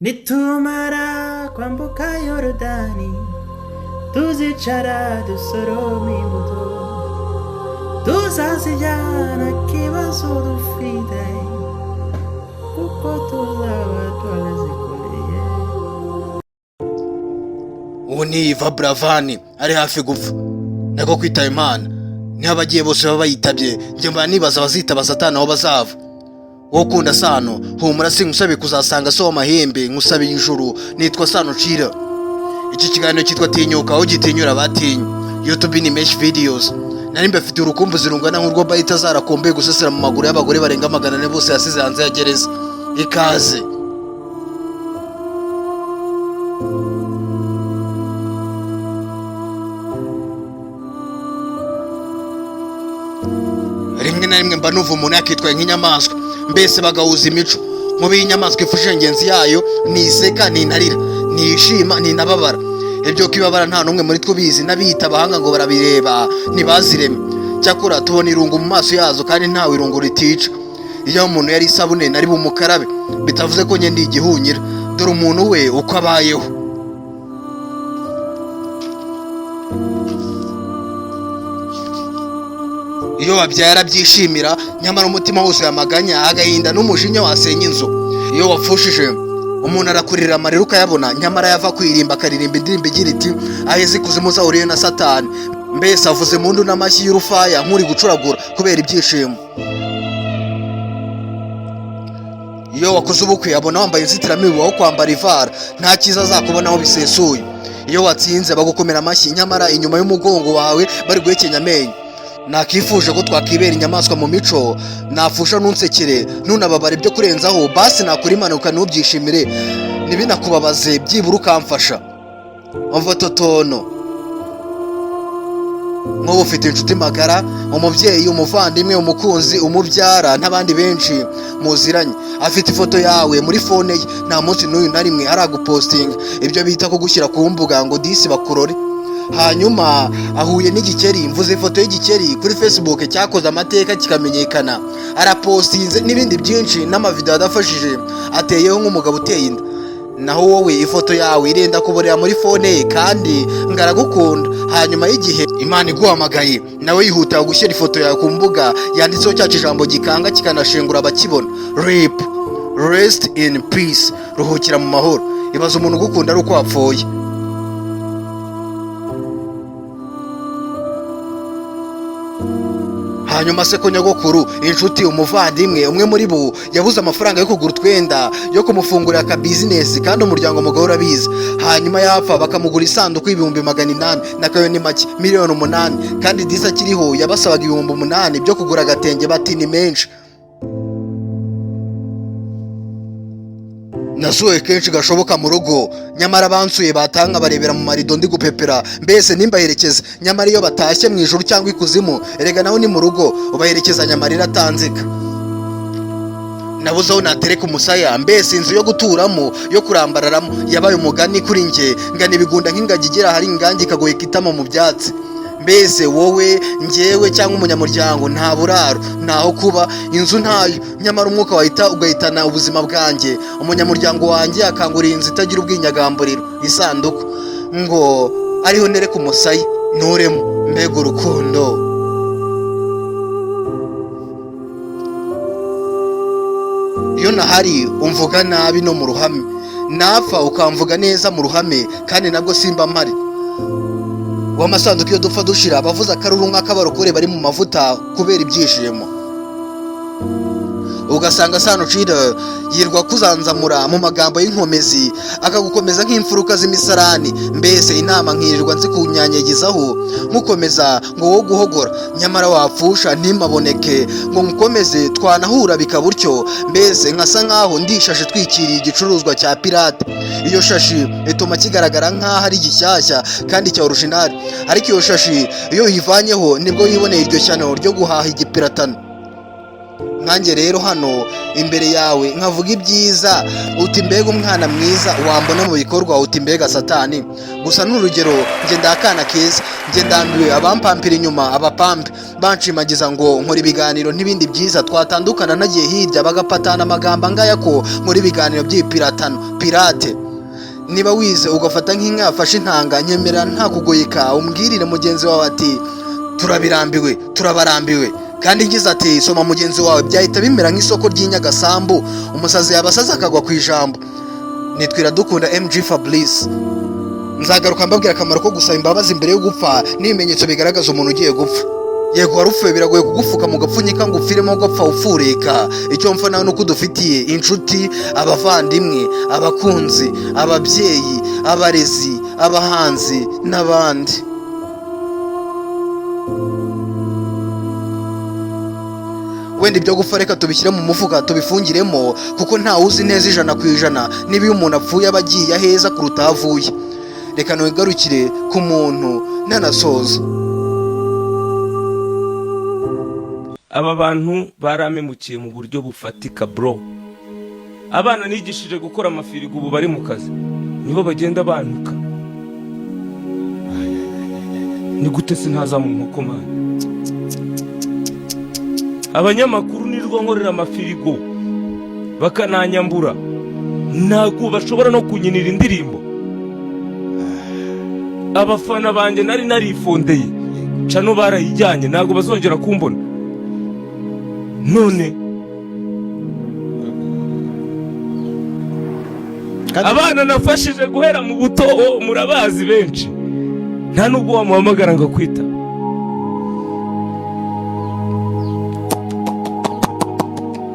Nitumara kwambuka Yorodani, tuzicara dusorome imbuto, tuzazijyana kibazo dufite, kuko tuzaba twarazikoreye. Ubu ni Yvan Buravan ari hafi gupfa, nako kwitaba Imana. Niho abagiye bose baba bayitabye. Njye mba nibaza abazitaba Satani aho bazava. Wowe ukunda Sano, humura, sinkusabe kuzasanga so w'amahembe, nkusabiye ijuru. Nitwa Sano Cira. Iki kiganiro cyitwa Tinyuka, aho gitinyura abatinya. YouTube ni Mesh Videos. Nari mbafitiye urukumbuzi rungana nk'urwo Bayita zarakombe gusesera mu maguru y'abagore barenga 400 bose yasize hanze ya gereza. Ikaze. Rimwe na rimwe mba numva umuntu yakitwaye nk'inyamaswa, mbese bagahuza imico. Nkuba iyi inyamaswa ifashe ingenzi yayo, ntiseka, ntinarira, ntishima, ntinababara. Ibyo kwibabara nta n'umwe muri twe ubizi, n'abiyita abahanga ngo barabireba ntibazireme. Cyakora tubona irungu mu maso yazo, kandi ntawe irungu ritica. Iyo umuntu yari isabune nari bumukarabe, bitavuze ko njye ndi igihunyira. Dore umuntu we uko abayeho. Iyo wabyaye arabyishimira, nyamara umutima wuzuye amaganya, agahinda n'umujinya wasenya inzu. Iyo wapfushije umuntu arakurira amarira ukayabona, nyamara yava kwirimba akaririmba indirimbo igira iti: "Aheze ikuzimu zahuriye na Satani." Mbese avuze impundu n'amashyi y'urufaya nk'uri gucuragura kubera ibyishimo. Iyo wakoze ubukwe abona wambaye inzitiramibu aho kwambara ivara, nta cyiza azakubonaho bisesuye. Iyo watsinze bagukomera amashyi, nyamara inyuma y'umugongo wawe bari guhekenya amenyo. Nakifuje ko twakibera inyamaswa mu mico. Nafusha ntunsekere, ntunababare ibyo kurenzaho. Basi nakora impanuka ntubyishimire, ntibinakubabaze, byibura ukamfasha. Umva totono, nk'ubu ufite inshuti magara, umubyeyi, umuvandimwe, umukunzi, umubyara n'abandi benshi muziranye, afite ifoto yawe muri phone ye, nta munsi n'uyu na rimwe aragupostinga, ibyo bita kugushyira ku mbuga ngo disi bakurore. Hanyuma ahuye n'igikeri, mvuze ifoto y'igikeri kuri Facebook cyakoze amateka kikamenyekana, arapostinze n'ibindi byinshi n'amavideo adafashije ateyeho nk'umugabo uteye inda. Naho wowe ifoto yawe irenda kuborera muri phone ye, kandi ngo aragukunda. Hanyuma y'igihe Imana iguhamagaye, nawe yihutira gushyira ifoto yawe ku mbuga yanditseho cya kijambo gikanga kikanashengura abakibona: "RIP", rest in peace, ruhukira mu mahoro. Ibaza umuntu ugukunda ari uko wapfuye. Hanyuma se ko nyogokuru, inshuti, umuvandimwe, umwe muri bo yabuze amafaranga yo kugura utwenda yo kumufungurira aka business, kandi umuryango mugabo urabizi, hanyuma yapfa bakamugura isanduku y'800,000, nakayo ni make, miliyoni 8, kandi disi akiriho yabasabaga 8000 byo kugura agatenge bati ni menshi. Nasuwe kenshi gashoboka mu rugo, nyamara bansuye batanga barebera mu marido ndi gupepera, mbese nimbaherekeze. Nyamara iyo batashye mu ijuru cyangwa ikuzimu, erega naho ni mu rugo, ubaherekezanya amarira atanzika. Nabuze aho natereka umusaya, mbese inzu yo guturamo, yo kurambararamo yabaye umugani kuri njye. Ngana ibigunda nk'ingagi igera ahari ingangi ikagoheka itama mu byatsi. Mbese wowe, njyewe cyangwa umunyamuryango, nta buraro, ntaho kuba, inzu ntayo, nyamara umwuka wahita ugahitana ubuzima bwanjye, umunyamuryango wanjye akangurira inzu itagira ubwinyagamburiro, isanduku, ngo ariho nereka umusaya nturemo. Mbega urukundo! Iyo nahari umvuga nabi no mu ruhame, napfa ukamvuga neza mu ruhame, kandi nabwo simba mpari. W'amasanduku iyo dupfa dushira, abavuza akaruru nk'akabarokore bari mu mavuta kubera ibyishimo. Ugasanga Sano Cira yirwa kuzanzamura mu magambo y'inkomezi, akagukomeza nk'imfuruka z'imisarani. Mbese inama nkirirwa nzikunyanyagizaho nkukomeza ngo wo guhogora, nyamara wapfusha ntimaboneke ngo nkukomeze, twanahura bikaba utyo. Mbese nkasa nkaho ndishashe itwikiriye igicuruzwa cya pirate. Iyo shashi ituma kigaragara nkaho ari gishyashya kandi cya original, ariko iyo shashi iyo uyivanyeho nibwo wiboneye iryo shyano ryo guhaha igipiratano. Nkanjye rero hano imbere yawe nkavuga ibyiza, uti mbega umwana mwiza, wambona mu bikorwa uti mbega satani. Gusa ni urugero, njye ndakana keza, njye ndambiwe abampampira inyuma, abapampe banshimagiza ngo nkora ibiganiro n'ibindi byiza, twatandukana nagiye hirya bagapatana amagambo angaya ko nkora ibiganiro by'ipiratano pirate. Niba wize ugafata nk'inka yafashe intanga, nyemera nta kugoyeka, umbwirire mugenzi wawe ati turabirambiwe, turabarambiwe. Kandi ngize ati soma mugenzi wawe, byahita bimera nk'isoko ry'inyagasambu, umusazi yabasaza akagwa ku ijambo. Nitwa Iradukunda MG Fabrice, nzagaruka mbabwira akamaro ko gusaba imbabazi mbere yo gupfa n'ibimenyetso bigaragaza umuntu ugiye gupfa. Yego warupfuye, biragoye kugufuka mu gapfunyika ngo upfiremo ugapfa upfureka. Icyo mpfa nawe ni uko udufitiye inshuti, abavandimwe, abakunzi, ababyeyi, abarezi, abahanzi n'abandi. Wenda ibyo gupfa reka tubishyire mu mufuka tubifungiremo, kuko ntawe uzi neza 100% niba iyo umuntu apfuye aba agiye aheza kuruta aho avuye. Reka ntigarukire ku muntu nanasoza. Aba bantu barampemukiye mu buryo bufatika bro. Abana nigishije gukora amafirigo ubu bari mu kazi, nibo bagenda bantuka. Ni gute se ntaza mu nkoko man? Abanyamakuru nirwo nkorera amafirigo bakananyambura, ntabwo bashobora no kunyinira indirimbo. Abafana banjye nari narifondeye cano barayijyanye, ntabwo bazongera kumbona. None abana nafashije guhera mu buto murabazi benshi, nta nubwo wamuhamagara ngo akwita.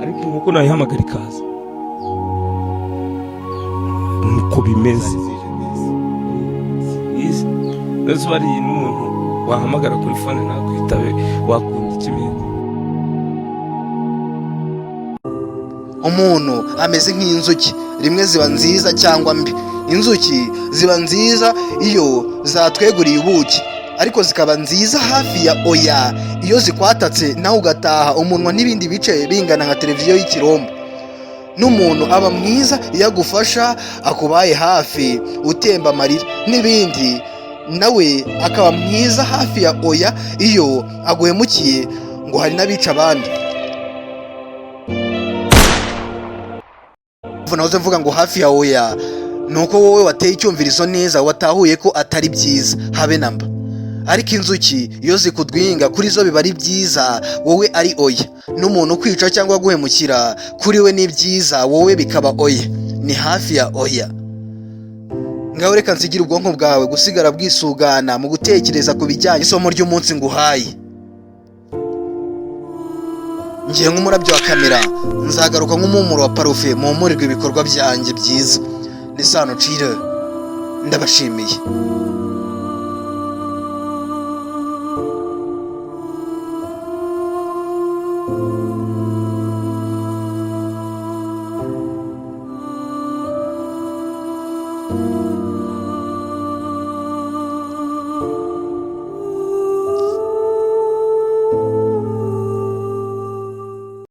Ariko inkoko nayihamagara ikaza, nuko bimeze. Nzi bariya n'umuntu wahamagara kuri fone ntakwitabe, wakunda ikibindi. Umuntu ameze nk'inzuki, rimwe ziba nziza cyangwa mbi. Inzuki ziba nziza iyo zatweguriye ubuki, ariko zikaba nziza hafi ya oya iyo zikwatatse nawe ugataha umunwa n'ibindi bice bingana nka televiziyo y'ikirombo. N'umuntu aba mwiza iyo agufasha, akubaye hafi, utemba amarira n'ibindi, nawe akaba mwiza hafi ya oya iyo aguhemukiye, ngo hari n'abica abandi. Nahoze mvuga ngo hafi ya oya ni uko wowe wateye icyumvirizo neza, watahuye ko atari byiza habe na mba. Ariko inzuki iyo zikudwinga kuri zo biba ari byiza, wowe ari oya. N'umuntu ukwica cyangwa guhemukira kuri we ni byiza, wowe bikaba oya, ni hafi ya oya. Ngaho reka nsigire ubwonko bwawe gusigara bwisugana mu gutekereza ku bijyanye isomo ry'umunsi nguhaye. Ngiye nk'umurabyo wa kamera, nzagaruka nk'umuhumuro wa parufe, muhumurirwe ibikorwa byanjye byiza. Ni Sano Cire, ndabashimiye.